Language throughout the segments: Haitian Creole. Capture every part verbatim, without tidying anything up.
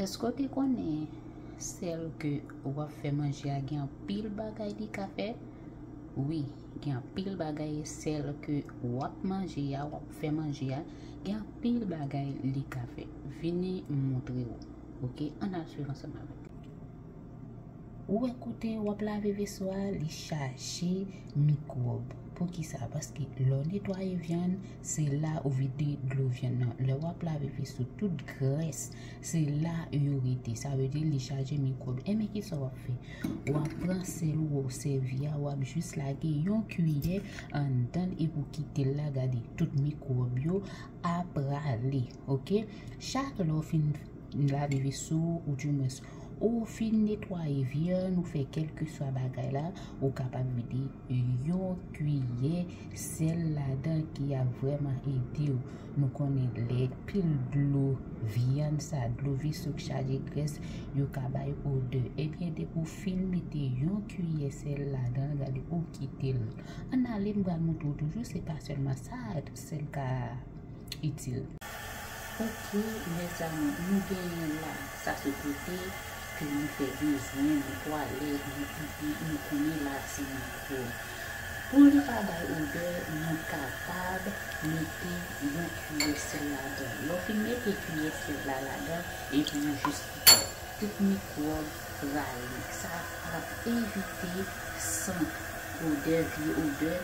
Èske w te konnen sèl ke w ap fè manje a gen anpil bagay li ka fè? Wi, gen anpil bagay sèl ke w ap manje a, w ap fè manje a, gen anpil bagay li ka fè. Vini m montre w. Oke, ann al swiv ansanm avèk mwen. Ou wè kote w ap lave veso a, li chaje mikwòb. Poukisa? Paske lè w netwaye vyann, se la ou vide dlo vyann nan. Lè w ap lave veso, tout grès, se la yo rete. Sa vle di li chaje mikwòb. Enben, kisa w ap fè? W ap pran sèl ou, w sèvi a, w ap jis lage yon kiyè anndan l epi w kite l la. Gade, tout mikwòb yo ap prale, oke? Chak lè w fin lave veso, oudimwens, ou fin netwaye vyann, ou fè kèlkeswa bagay la, ou kapab vide yon kiyè sèl ladan ki ap vrèman ede w. Nou konnen lè pil dlo vyann sa, dlo veso k chaje grès, yo ka bay odè. Ebyen, depi w fin mete yon kiyè sèl ladan, gade, ou kite l. Ann ale, m pral montre w toujou, se pa sèlman sa sèl ka itil. Oke, mezanmi, nou genyen la, sa se kote ke nou fè bezwen, nou twalèt, nou pipi, nou konnen la se mikwòb. Pou li pa bay odè, nou kapab mete yon kiyè sèl ladan. Lè w fin mete kiyè sèl la ladan, epi ou jis kite tout mikwòb prale. Sa ap evite sant, odè, vye odè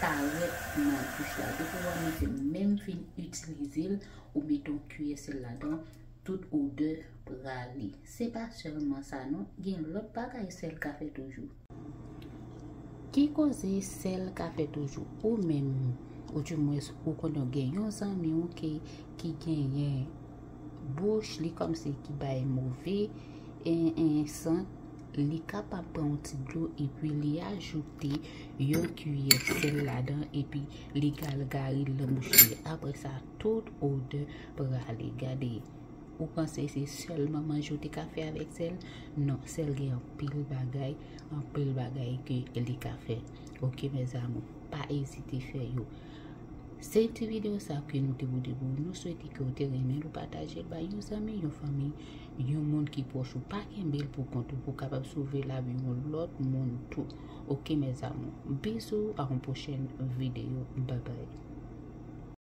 parèt nan douch la. Depi w annik menm fin itilize l, ou mete yon kiyè sèl ladan, tout odè prale. Se pa sèlman sa non, gen lòt bagay sèl ka fè toujou. Ki koze sèl ka fè toujou? Ou menm, oudimwens, ou konnen w gen yon zanmi w ki, ki genyen bouch li kòmsi ki bay move en, en sant, li kapab pran yon ti dlo epi li ajoute yon kiyè sèl ladan epi li galgari l nan bouch li. Apre sa, tout odè prale. Gade, ou panse se sèlman manje w te ka fè avèk sèl? Non, sèl gen anpil bagay, anpil bagay ke li ka fè. Oke, mezanmi, pa ezite fè yo. Se ti videyo sa ke nou te pote pou ou. Nou swete ke w te renmen l, ou pataje l bay yon zanmi, yon fanmi, yon moun ki pwòch ou. Pa kenbe l pou kont ou, pou w kapab sove lavi yon lòt moun tou. Oke, mezanmi. Bizou, a yon pwochèn videyo. Babay.